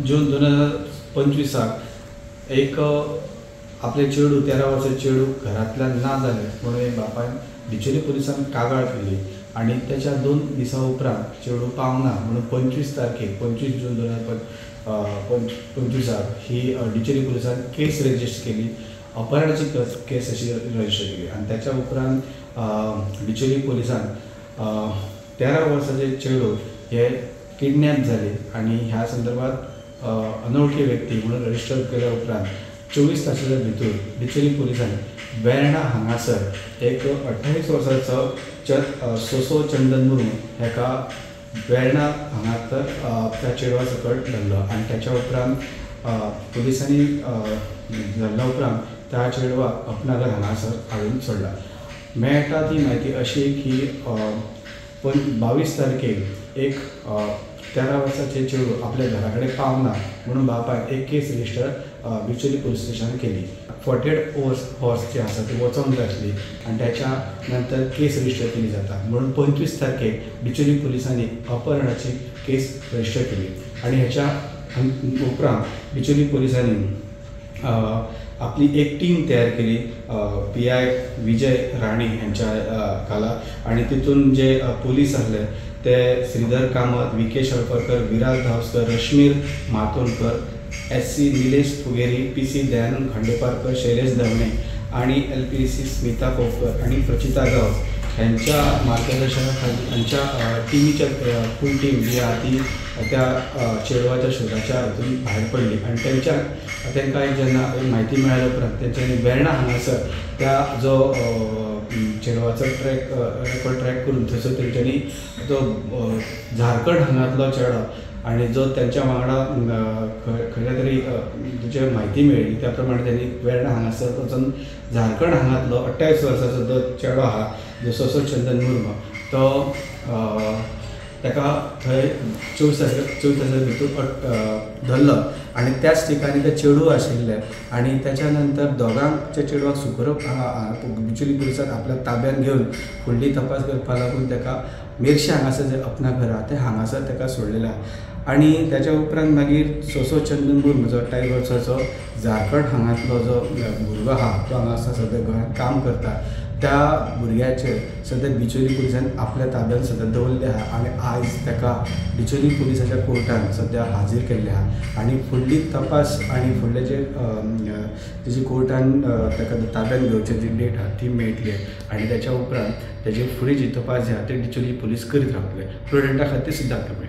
जून 2025 एक आपले चेडूं 13 वर्सां चेडूं घरांतल्यान ना जालें म्हणून एक बापायन बिचोली पुलिसांक कागाळ केली आनी त्याच्या 2 दिसां उपरांत चेडूं पावना म्हणून 25 तारखेक 25 जून 2025 ही बिचोली पुलिसान केस रजिस्टर केली, अपहरणाची केस अशी रजिस्टर केली आनी त्याच्या उपरांत बिचोली पुलिसान 13 वर्साचे चेडूं हे किडनॅप जाले आनी ह्या संदर्भात अनोळखी व्यक्ती म्हणून रजिस्टर केल्या उपरांत 24 तासाच्या भितर बिचोली पुलिसांनी वेर्णा हांगासर एक 28 वर्साचो सोसो चंदन मुर्मू हेका वेर्णा हांगासर त्या चेडवा सकट धरलो आनी त्याच्या उपरांत पुलिसांनी धरल्या उपरांत त्या चेडवाक अपनाघर हांगासर हाडून सोडला. मेळटा ती म्हायती अशी की 22 तारखेक एक 13 वर्साचे चेडूं आपल्या घरा कडेन पावना म्हणून बापायन एक केस रजिस्टर बिचोली पुलीस स्टेशनान केली. 48 हॉर्स जी आसा ती वचोंक जाय आसली आनी त्याच्या नंतर केस रजिस्टर केली जाता म्हणून 25 तारखेक बिचोली पुलिसांनी अपहरणाची केस रजिस्टर केली आनी ह्याच्या उपरांत बिचोली पुलिसांनी आपली एक टीम तयार केली PI Vijay Rane ह्यांच्या खाला आनी तितून जे पुलीस आसले ते Shridhar Kamat, Vikesh Alparkar, Viraj Dhavaskar, Rashmir Matondkar, SC Nilesh Phugeri, PC Dayanand Khandeparkar, Shailesh Dhavane आणि LPC Smita Kopkar आणि प्रचिता गांवस ह्यांच्या मार्गदर्शनाखाली ह्यांच्या टिमीच्या फूल टीम जी आहा ती त्या चेडवाच्या शोधाच्या हितून भायर पडली आनी तांकां एक जेन्ना म्हायती मेळ्ळ्या उपरांत तेंच्यांनी वेर्णा हांगासर त्या जो चेडवाचो ट्रॅक रेकॉर्ड ट्रॅक करून थंयसर तेंच्यांनी जो झारखंड हांगांतलो चेडो आनी जो तेंच्या वांगडा खंयच्या तरी जे म्हायती मेळ्ळी त्या प्रमाणे त्यांनी वेर्णा हांगासर वचून झारखंड हांगांतलो 28 वर्साचो जो चेडो आहा जो सोसो चंदन मुर्मू तो ताका थंय 24 तारखे भितर धरलो आनी त्याच ठिकाणी ते चेडूं आशिल्लें आनी त्याच्या नंतर दोगांक चेडवाक सुखरूप बिचोली पुलिसान आपल्या ताब्यात घेवन फुडली तपास करपाक लागून ताका मेरशे हांगासर जे अपना घर आहा तें हांगासर ताका सोडलेलें आहा. आनी त्याच्या उपरांत मागीर सोसो चंदन मुर्मू जो 28 वर्साचो झारखंड हांगांतलो जो भुरगो आहा तो हांगासर सद्या गोंयांत काम करता त्या भुरग्याचेर सद्या बिचोली पुलिसान आपल्या ताब्यात सद्या दवरले आहा आनी आयज ताका बिचोली पुलिसाच्या कोर्टान सद्या हाजीर केल्ले आहा आनी फुडली तपास आनी फुडले जे तेजी कोर्टान ताका ताब्यात घेवची जी डेट आहा ती मेळटली आनी त्याच्या उपरांत तेजी फुडली जी तपास जी आहा ती बिचोली पुलीस करीत रावतले. प्रुडंटा खातीर सिद्धार्थ कांबळे.